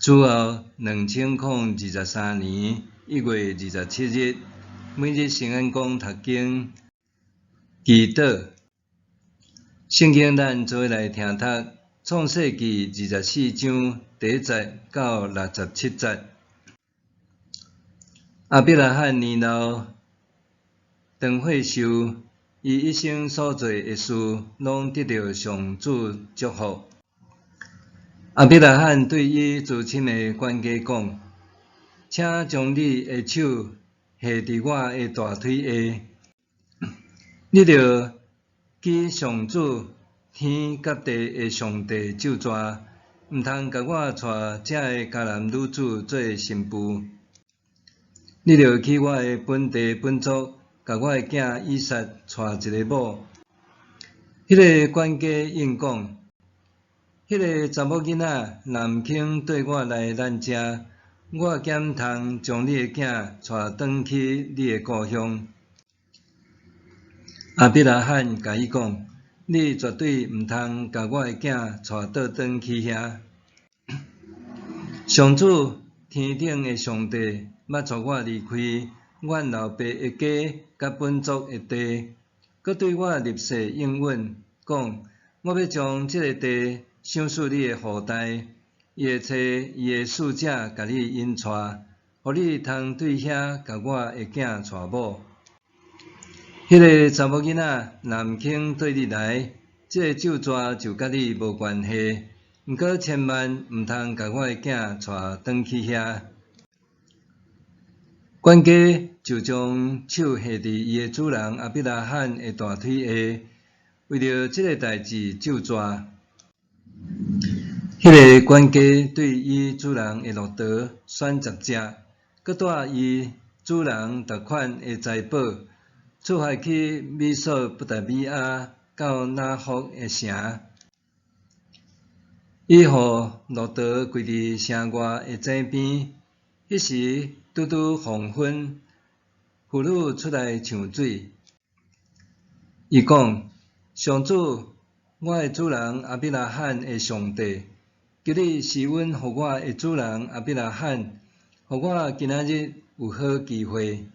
主後2023年1月27日，每日聖恩講讀經，祈禱。聖經咱做伙來聽讀創世記24章第一節到67節。亞伯拉罕年老長歲壽，伊一生所做的事，攏得著上主祝福。亞伯拉罕對伊娶親的管家講：請將你的手下佇我的大腿下，你著舉上主天佮地的上帝咒詛，毋通共我娶這个迦南女子做新婦。你著去我的本地本族，共我的囝以撒娶一个某。彼个管家應講：彼个查某囡仔若毋肯綴我來咱遮，我敢通將你的囝帶轉去你的故鄉？亞伯拉罕共伊講：你絕對毋通共我的囝帶倒轉去遐。上主天頂的上帝捌帶我離開阮老爸的家佮本族的地，閣對我立誓應允，講：我欲將這个地賞賜你的後代，伊會差伊的使者共你引帶，予你通對遐共我的囝娶某。彼个查某囡仔若毋肯綴你來，這个咒詛就佮你無關係。毋過千萬毋通共我的囝帶轉去遐。管家就將手下佇伊的主人亞伯拉罕的大腿下，為著這个代誌咒詛。彼个管家對伊主人的駱駝選10隻，閣帶伊主人逐款的財寶，出發去美索不達米亞到拿霍的城。伊予駱駝跪佇城外的井邊，彼時拄拄黃昏，婦女出來搶水。伊講：上主，我的主人亞伯拉罕的上帝，求你施恩予我的主人亞伯拉罕，予我今仔日有好機會。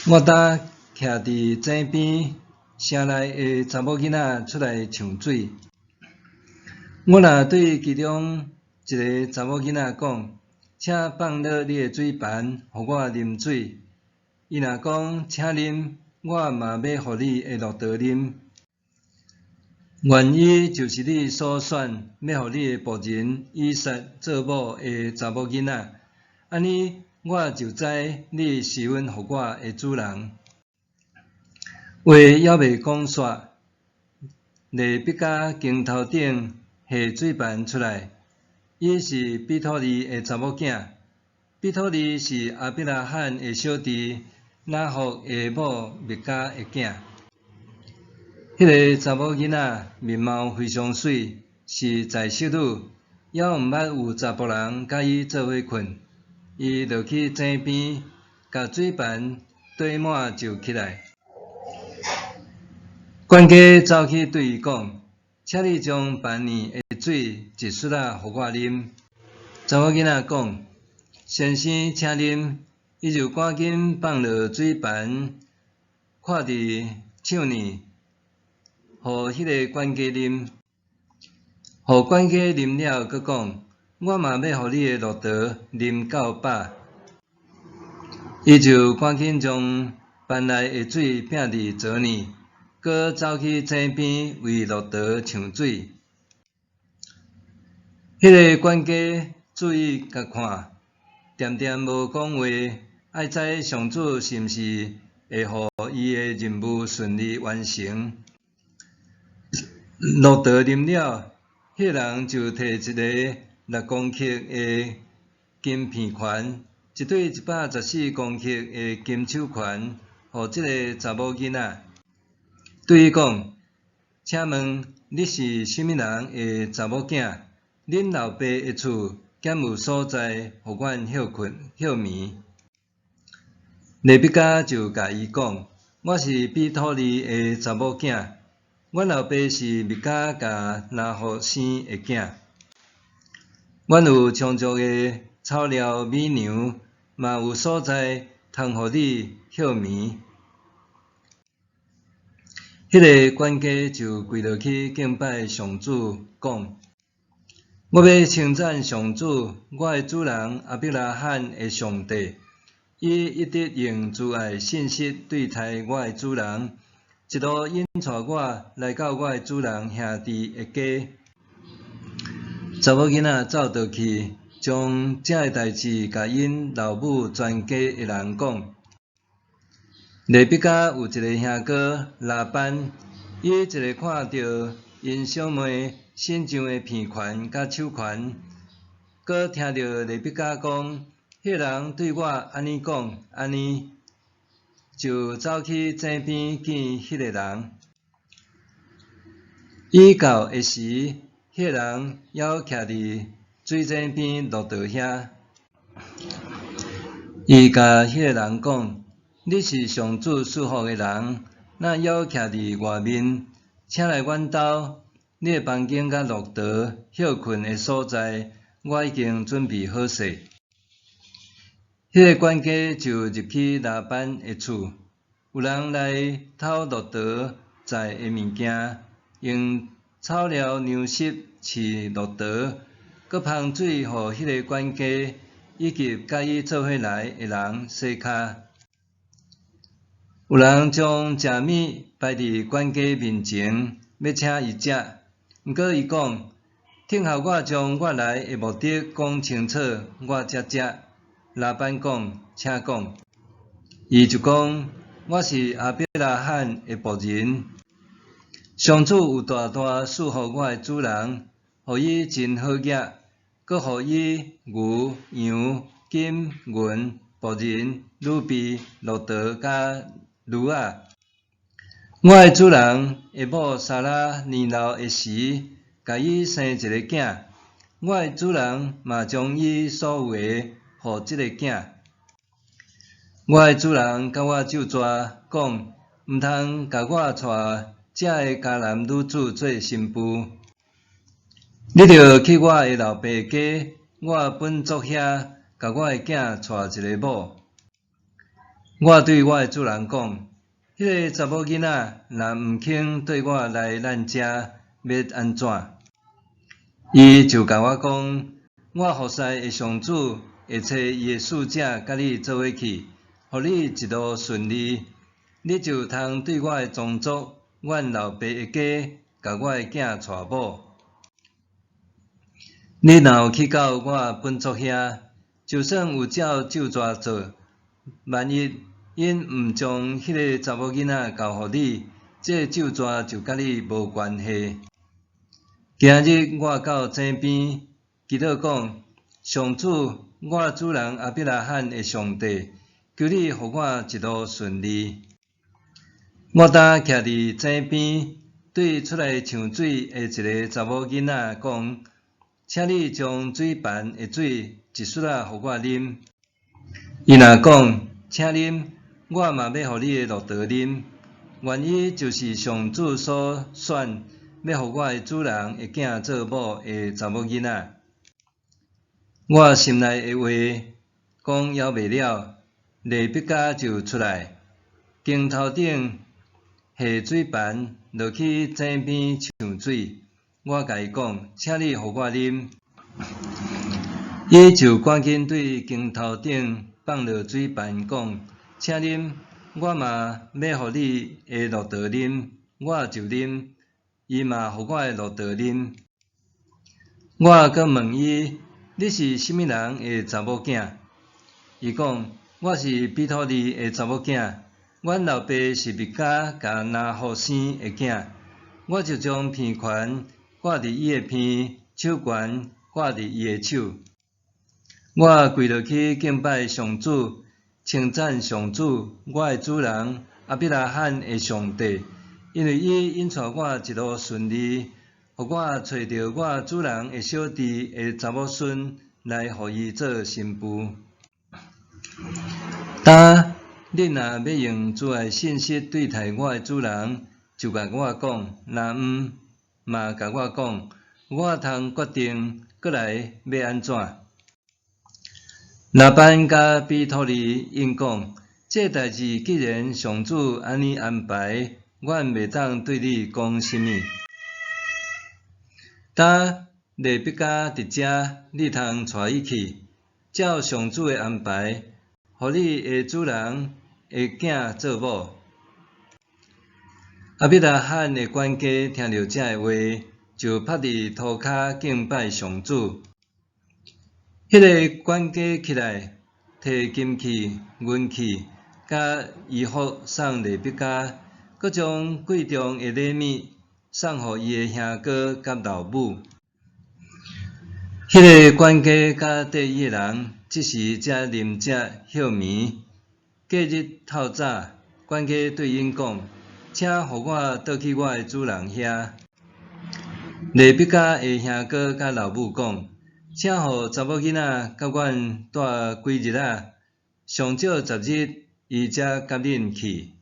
我今徛佇井邊，城內的查某囡仔出來搶水。我若對其中一个查某囡仔講：請放落你的水盤，予我啉水。伊若講請啉，我嘛欲予你的駱駝啉。願伊就是你所選欲予你的僕人以撒做某的查某囡仔，按呢我就知你施恩予我的主人。話猶未講煞，利百加經頭頂下水盤出來，伊是彼土利的查某囝，彼土利是亞伯拉罕的小弟拿霍的某密迦的囝。彼个查某囡仔面貌非常媠，是在室女，猶毋捌有查埔人佮伊做伙睏。伊落去井邊，共水盤綴滿就起來。管家走去對伊講：請你將盤內的水一媠仔予我啉。查某囡仔講：先生，請啉。伊就趕緊放落水盤，闊佇手呢，予彼个管家啉。予管家啉了，閣講：我嘛欲予你的駱駝啉到飽。伊就趕緊將盤內的水拚佇槽內，閣走去井邊為駱駝搶水。彼个管家注意共看，恬恬無講話，愛知上主是毋是會予伊的任務順利完成。駱駝啉了，彼个人就提一个6公克的金片環，一對114公克的金手環，予這个查某囡仔，對伊講：請問你是啥物人的查某囝？恁老爸的厝敢有所在予阮歇睏歇眠？利百加就共伊講：我是彼土利的查某囝，阮老爸是密迦共拿霍生的囝。阮有充足的草料米糧，嘛有所在通予你歇眠。彼个管家就跪落去敬拜上主，講：我欲稱讚上主，我的主人亞伯拉罕的上帝，伊一直用慈愛信實對待我的主人，一路引帶我來到我的主人兄弟的家。查某囡仔走倒去，將這个代誌共𪜶老母全家的人講。利百加有一个兄哥拉班，伊一下看著𪜶小妹新上的鼻環佮手環，閣聽著利百加講，彼个人對我按呢講按呢，就走去井邊見彼个人。伊到的時，彼个人猶徛佇水井邊駱駝遐。伊共彼个人講：你是上主賜福的人，哪猶徛佇外面？請來阮兜，你的房間佮駱駝歇睏的所在，我已經準備好勢。彼个管家就入去拉班的厝，有人來偷駱駝載的物件，用草料量濕飼駱駝，閣烹水予彼个管家以及佮伊做伙來的人洗跤。有人將食物擺佇管家面前，欲請伊食，毋過伊講：聽候我將我來的目的講清楚，我才食。拉班講：請講。伊就講：我是亞伯拉罕的僕人，上主有大大賜福我的主人，予伊真好額，閣予伊牛、羊、金、銀、僕人、女婢、駱駝佮驢仔。我的主人的某撒拉年老的時，共伊生一个囝，我的主人嘛將伊所有的予這个囝。我的主人佮我咒詛，講毋通共我娶這个迦南女子做新婦。你著去我的老爸家，我本祖遐，共我的囝娶一个某。我對我的主人講，彼个查某囡仔若毋肯綴我來咱遮，欲按怎？伊就共我講，我服侍的上主會差伊的使者佮你做伙去，予你一路順利，你就通對我的宗族、阮老爸的家，共我的囝娶某。你若有去到我本族遐，就算有照咒詛做，萬一𪜶毋將彼个查某囡仔交予你，這咒詛就佮你無關係。今日我到井邊祈禱講：上主，我主人亞伯拉罕的上帝，求你予我一路順利。我當徛佇井邊，對出來搶水的一个查某囡仔講：請你將水盤的水一絲仔予我啉。伊若講：請啉，我嘛欲予你的駱駝啉。原伊就是上主所選，欲予我的主人的囝做某的查某囡仔。我心內的話講猶未了，利百加就出來，肩頭頂繫水盤，落去井邊搶水。我共伊講：請你予我啉。伊就趕緊對肩頭頂放落水盤，講：請啉，我嘛欲予你的駱駝啉。我就啉，伊嘛予我的駱駝啉。我閣問伊：你是啥物人的查某囝？伊講：我是彼土利的查某囝，阮老爸是密迦共拿戶生的囝。我就將鼻環掛佇伊的鼻，手環掛佇伊的手。我跪落去敬拜上主，稱讚上主，我的主人亞伯拉罕的上帝，因為伊引帶我一路順利，予我揣著我主人的小弟的查某孫來予伊做新婦。當你若欲用慈愛信實對待我的主人，就共我講；若毋，嘛共我講，我通決定閣來欲按怎？拉班佮彼土利應講：這代誌既然上主按呢安排，阮袂當對你講啥物。今利百加佇遮，你通帶伊去，照上主的安排，予你的主人的囝做某。亞伯拉罕的管家聽著這个話，就趴佇塗跤敬拜上主。彼个管家起來，提金器、銀器，佮衣服送利百加，閣將貴重的禮物送予伊的兄哥佮老母。彼个管家佮綴伊的人，這時才啉食歇眠。隔日透早，管家對𪜶講：請予我倒去我的主人遐。利百加的兄哥佮老母講：請予查某囡仔佮阮蹛幾日仔，上少10日，伊才佮恁去。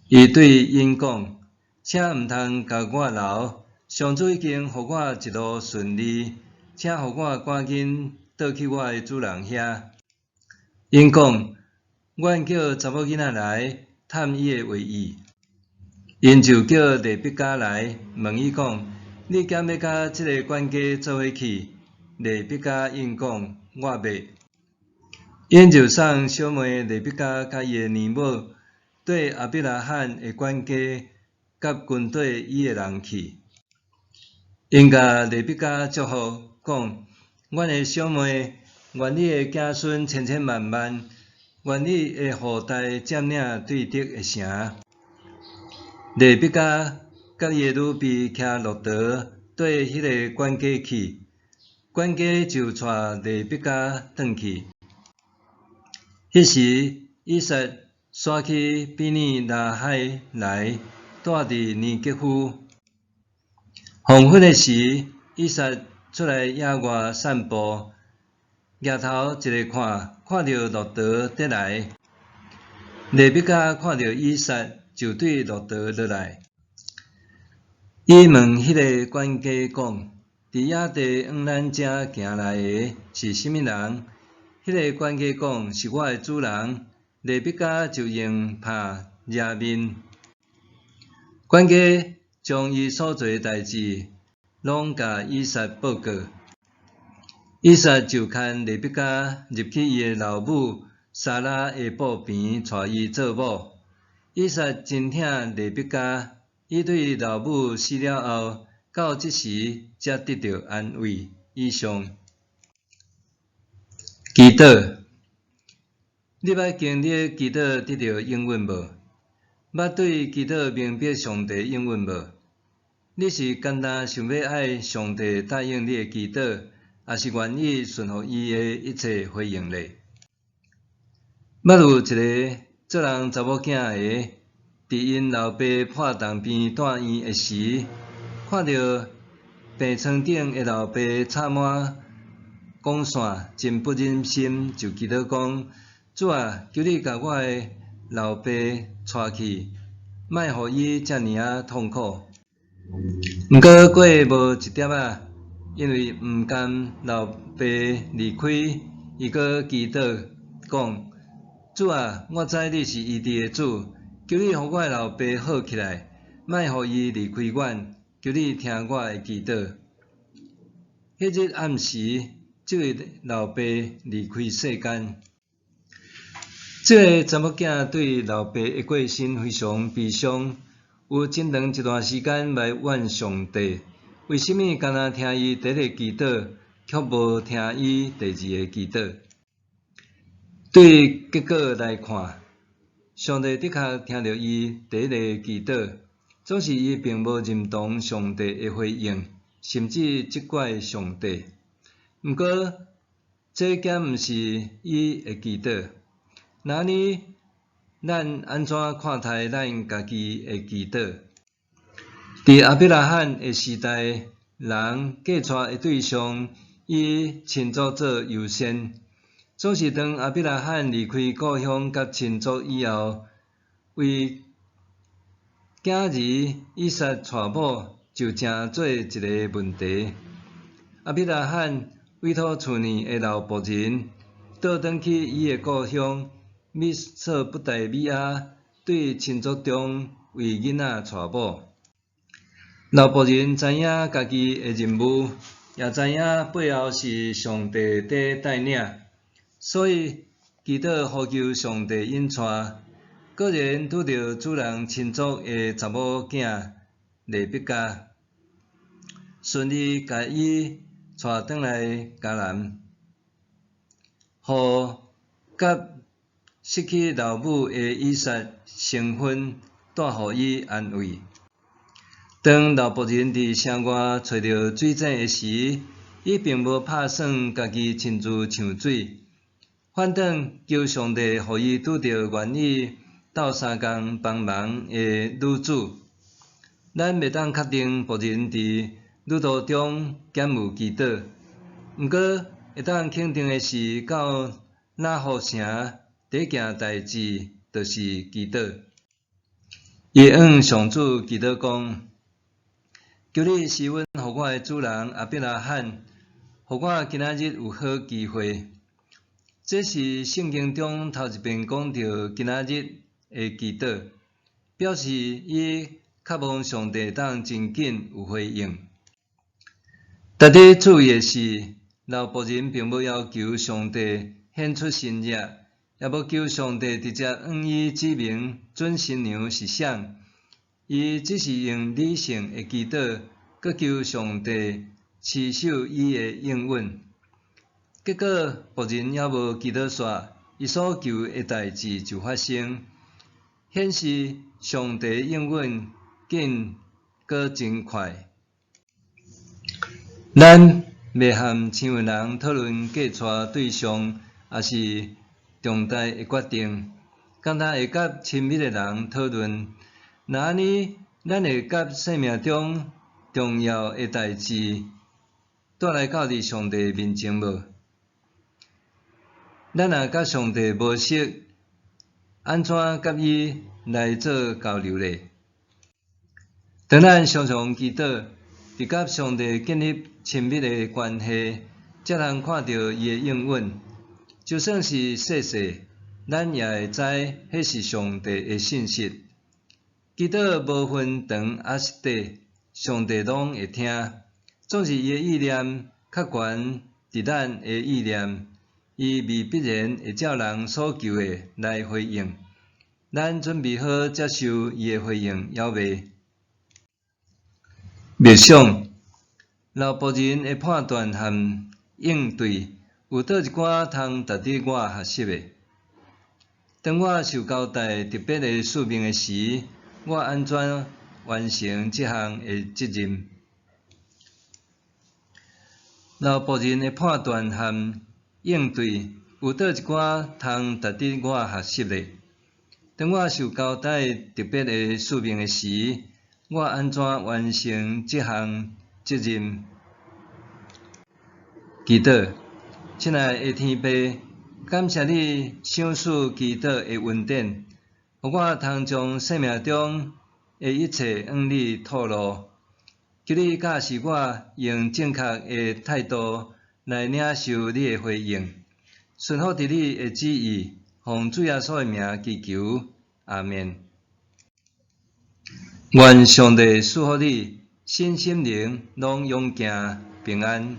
伊對𪜶講：請毋通共我留，上主已經予我一路順利，請予我趕緊倒去我的主人遐。𪜶講：阮叫查某囡仔來探伊的話意。𪜶就叫利百加來，問伊講：你敢欲佮這个管家做伙去？利百加應講：我欲。𪜶就送小妹利百加佮伊的娘母，綴亞伯拉罕的管家佮跟綴伊的人去。𪜶共利百加祝福，講：阮的小妹，願你的子孫千千萬萬，願你的後代佔領對敵的城。利百加佮伊的女婢騎駱駝，綴彼个管家去，管家就帶利百加轉去。彼時，以撒徙去比珥拉海萊，住佇尼結夫。黃昏的時，以撒出來野外散步，舉頭一个看，看著駱駝綴來。利百加看著以撒，就對駱駝落來。伊問彼个管家講：佇野地往咱遮行來的是啥物人？彼个管家講：是我的主人。利百加就用帕遮面。管家將伊所做的代誌攏共以撒報告。以撒就牽利百加入去伊的老母撒拉的肚邊，娶伊做某。以撒真疼利百加，伊對老母死了後，到這時才得著安慰。以上。祈禱，你捌經歷祈禱得著應允無？捌對祈禱明白上帝應允無？你是干焦想欲愛上帝答應你的祈禱，抑是願意順服伊的一切回應呢？捌有一个做人查某囝的，佇𪜶老爸破重病蹛院的時，看著病床頂的老爸插滿管線，真不忍心，就祈禱講：主啊，求你共我的老爸帶去，莫予伊遮爾仔痛苦。毋過過無一點仔，因為毋甘老爸離開，伊閣祈禱講：主啊，我知你是醫治的主，求你予我的老爸好起來，莫予伊離開阮，求你聽我的祈禱。彼日暗時，這位老爸離開世間。這个查某囝對老爸的過身非常悲傷，有真長一段時間埋怨上帝，為啥物干焦聽伊第一个祈禱，卻無聽伊第二个祈禱？對結果來看，上帝的確聽著伊第一个祈禱，總是伊並無認同上帝的回應，甚至責怪上帝。毋過，這敢毋是伊的祈禱？若按呢，咱按怎看待咱家己的祈禱？佇亞伯拉罕的時代，人嫁娶的對象以親族做優先。總是當亞伯拉罕離開故鄉佮親族以後，為囝兒以撒娶某就成做一个問題。亞伯拉罕委託厝內的老僕人，倒轉去伊的故鄉美索不達米亞，對親族中為囡仔娶某。老僕人知影家己的任務，也知影背後是上帝佇帶領，所以祈禱呼求上帝引帶。果然拄著主人親族的查某囝利百加，順利共伊帶轉來迦南，予佮失去老母的以撒成婚，帶予伊安慰。當老僕人佇城外揣著水井的時，伊並無拍算家己親自搶水，反轉求上帝予伊拄著願意鬥相共幫忙的女子。咱袂當確定僕人佇旅途中敢有祈禱，毋過會當肯定的是，到拿鶴城第一件代誌就是祈禱。伊向上主祈禱講：求你施恩予我的主人亞伯拉罕，予我今仔日有好機會。這是聖經中頭一遍講著今仔日的祈禱，表示伊渴望上帝當真緊有回應。值得注意的是，老僕人並無要求上帝顯出神蹟，也無求上帝直接向伊指明準新娘是誰。伊只是用理性的祈禱，閣求上帝持守伊的應允。結果，僕人猶無祈禱煞，伊所求的代誌就發生，顯示上帝應允緊閣真快。咱袂和親近人討論嫁娶對象，抑是重大的決定，敢若會佮親密的人討論。若按呢，咱會共生命中重要的代誌帶來到佇上帝面前無？咱若佮上帝無熟，按怎佮伊來做交流咧？當咱常常祈禱，佇佮上帝建立親密的關係，才通看著伊的應允。就算是細細，咱也會知彼是上帝的信實。祈禱無分長抑是短，上帝攏會聽。總是伊的意念較懸佇咱的意念，伊未必然會照人所求的來回應。咱準備好接受伊的回應猶未？默想，老僕人的判斷和應對，有佗一寡通值得我學習的？當我受交代特別的使命的時，我按怎完成這項的責任？老僕人的判斷和應對，有佗一寡通值得我學習的？當我受交代特別的使命的時，我按怎完成這項責任？祈禱，親愛的天父，感謝你賞賜祈禱的恩典，予我通將生命中的一切向你吐露。求你教示我用正確的態度來領受你的回應，順服佇你的旨意，奉主耶穌的名祈求，阿們。願上帝賜福你，身心靈攏勇健平安。